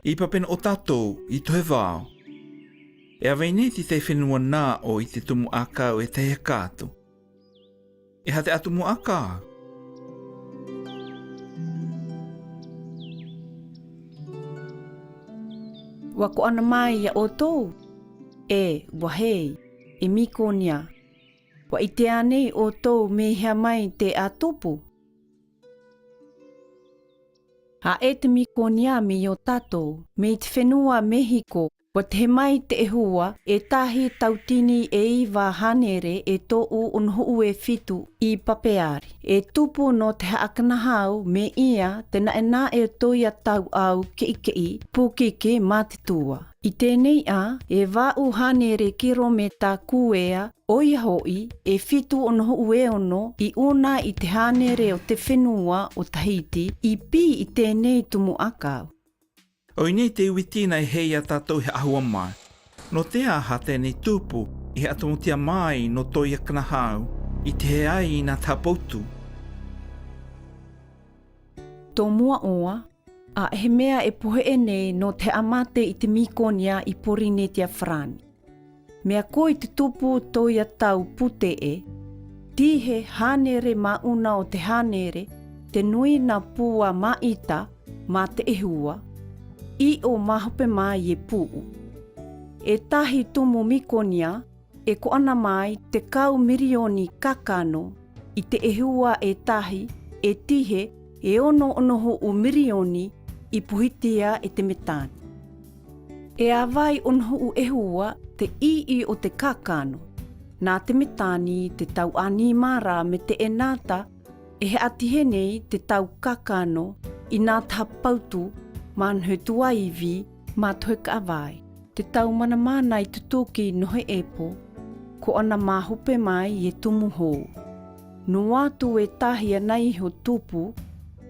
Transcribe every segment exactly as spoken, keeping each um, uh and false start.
I pape no'o tatou i Tohevao. E āvai nei ti te fenua na'o i te tumu ʻakau e tahi aka atu. E ha te atu tumu aka? Ua koʻana mai ia otou? E, ua hei, e Mikonia. Ua ʻite ā nei otou mei hea mai te ʻā tupu? Aʻe te Mikonia mei o tatou, mei te fenua Mehiko, ua tehe mai te ʻehua e tahi tautini e iva hānere e toʻu onohuʻu e fitu i pape ari. E tupu nō te haʻa kanahau, mei ia te naʻenaʻe o toia tau au keʻikeʻi, pukiki ma te tua. I tenei ā, e vaʻu hānere kirometa kuea, ʻoia hoʻi, e fitu onohuʻu e ono i ʻuna i te hānere o te fenua o Tahiti i pī i tenei tumu ʻakau. ʻOi nei te uitina e hei a tatou he ʻahua mai. Nō te aha tenei tupu i haʻatomotia mai nō toia kanahau i tehe ai ina taha poutu? Tomuaʻoa, ā, he mea e poheʻe nei nō te haʻamate i te Mikonia i Porinetia Farani. Mea koi te tupu toia tau puteʻe, tihe hānere ma ʻuna o te hānere, te nuina pua ma ita, ma te ʻehua, iʻo ma hope mai e puʻu. E tahi tumu Mikonia, e koʻana mai te kau mirioni kakano, i te ʻehua e tahi, e tihe, e ono onohuʻu mirioni i puhitia e te metani. E āvai onohuʻu ʻehua te iʻi o te kakano. Nā te metani te tau animara me te enata, e haʻatihe nei te tau kakano, ina taha poutu, manahoe tuaivi, ma tohe kaʻavai. Te tau manamana i tutuki nohe ʻepo, koʻana ma hope mai e tumu hou. Nō atu e tahi anaiho tupu,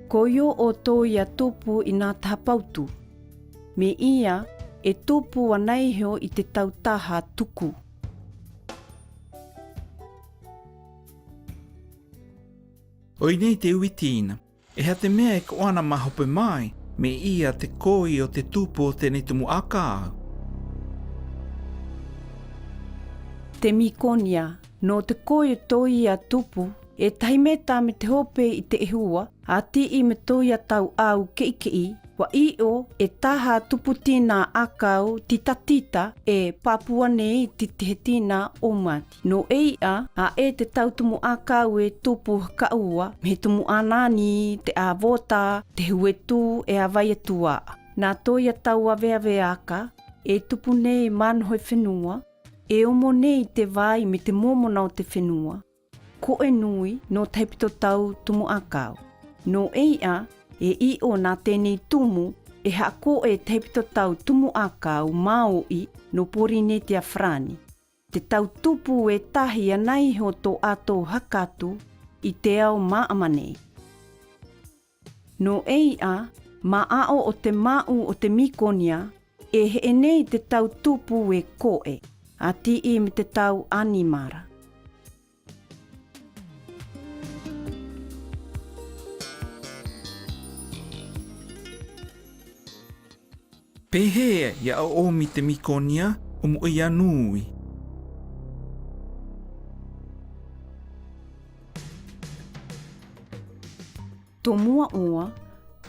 ko io o toia tupu ina taha poutu. Mei ia, e tupu anaiho i te tau taha tuku. ʻOi nei te uitina. E ha te mea e koʻana ma hope mai, mei ia te koi o te tupu o tenei tumu ʻakau? Te Mikonia, nō te koi o toia tupu, e tahi meta me te hope i te ʻehua, ā tiʻi me toia tau au keʻikeʻi, ua iʻo e taha tupu tina ʻakau titatita e Papua nei ti tehe tina ʻōmati. Nō ʻeiʻa, aʻe te tau tumu ʻakau e tupu hakaʻua, me he tumu ʻanani, te ʻāvota, te huetu, e āvai atu ā. Nā toia tau aveave aka, e tupu nei manahoe fenua, e omo nei te vai me te momona o te fenua. Koʻe nui nō tahi pito tau tumu ʻakau. Nō ʻeiʻa, e iʻo nā tenei tumu, e haʻakoʻe tahi pito tau tumu ʻakau maoi nō Porinetia Farani. Te tau tupu e tahi anaiho to ato hakatu i te ao maʻa manei. Nō ʻeiʻa, ma aʻo o te maʻu o te Mikonia, e heʻe nei te tau tupu e koʻe, ā tiʻi me te tau animara. Pehē ia ʻoʻomi te Mikonia, ʻomoʻi ia nui. Tomuaʻoa,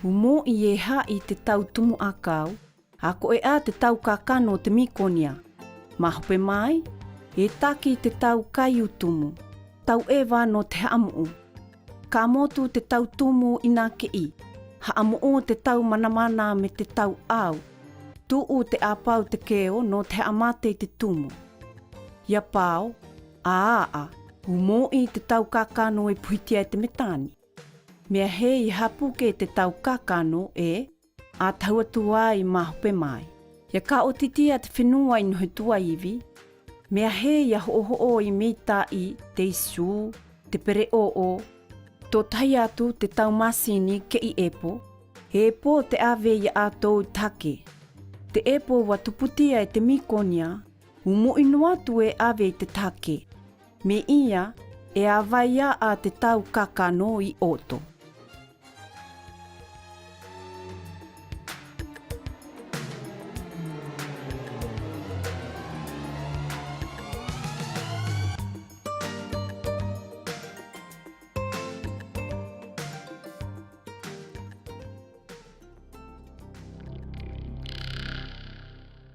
ʻomoʻi e haʻi te tau tumu ʻakau, ā koʻe ā te tau kakano o te Mikonia. Ma hope mai, e taki te tau kaiutumu, tau eva nō te haʻamoʻo. Kamotu te tau tumu ina keʻi, haʻamoʻo te tau manamana me te tau au. Tuʻu te ʻāpau te keo nō te haʻamate i te tumu. Ia pao, ā aʻa, ʻomoʻi te tau kakano e puhitia e te metani. Mea hē ia hapuke te tau kakano e, ā tahu atu ai ma hope mai. Ia kaotitia te fenua i nohe tuaivi, mea hē ia hoʻohoʻo i meitaʻi, te isu, te pereʻoʻo, to tahi atu te tau masini keʻi ʻepo, e po te ave ia ʻatou i tahake. Te ʻepo ua tuputia e te Mikonia, ʻomoʻi nō atu e ave i te tahake. Mei ia, e āvai aʻa te tau kakano i ʻoto.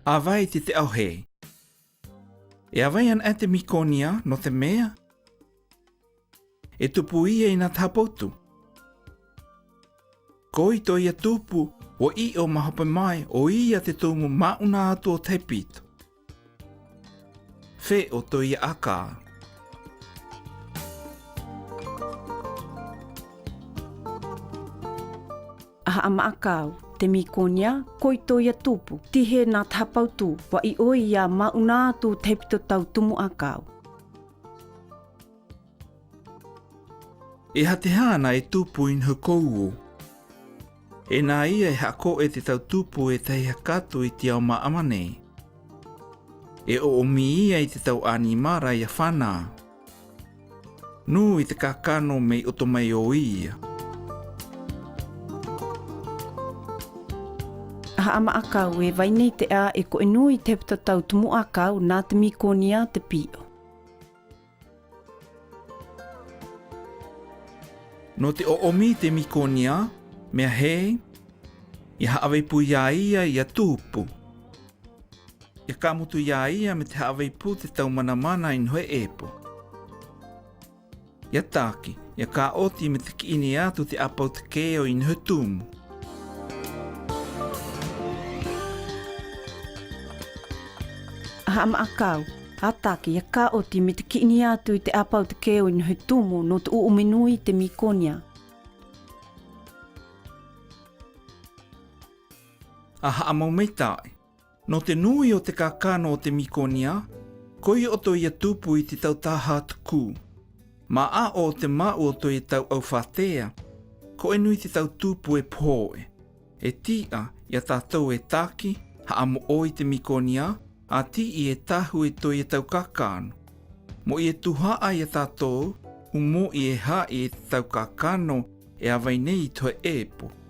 Avai te te ʻaohē. E avai anaʻe te mīkonia, no te meʻa e tupu ia i nā taha pautu. Ko ito ia tupu, ua iʻo mahope mai ʻo ia te tumu maʻu nā atu o te hepito. Feʻo to ia ʻakā. ʻA haʻa maʻa kau, te mīkonia, ko ito ia tupu, tihe nā taha pautu, ua iʻo ia maʻu nā atu te hepito tau tumu ʻakau. E ha te hā nā e tupu i nā hukouo. E nā ia e haʻakoʻe te tau tupu e tahi hakatu i te ao māʻa manē. E ʻoʻomi ia i te tau ʻanimara ia fana. Nui te kakano mei ʻoto mai ʻo ia. ʻA haʻa maʻa kau, e vaine i te ʻā e koʻe nui te hepito tau tumu ʻakau nā te mīkonia te piʻo. No te ʻoʻomi te mīkonia, meʻa hē, ia haʻaveipu ia ia ia tupu. Ia kamutu ia ia me te haʻaveipu te tau manamana i nohe ʻepo. Ia taki, ia kaʻoti me te kiʻi ni atu te ʻapau te keo i nohe tumu. ʻA haʻa maʻa kau, ʻa taki, ia kaʻoti me te kiʻi ni atu i te ʻapau te keo i nohe tumu no te ʻuʻumi nui te mīkonia. ʻA haʻamau maitaʻi. No te nui o te kakano o te mīkonia, ko ito ia tupu i te tau taha tukū. Maʻa ʻo te maʻu o to ia tau ʻau fātea, koʻe nui te tau tupu e pohoʻe. E tiʻa ia tātou e taki, haʻamoʻoi te mīkonia, ʻa tiʻi e tahu e to ia tau kakano. Moʻi e tuhaʻa ia tātou, u moʻi e haʻi e te tau kakano e avaine i tohe ʻepo.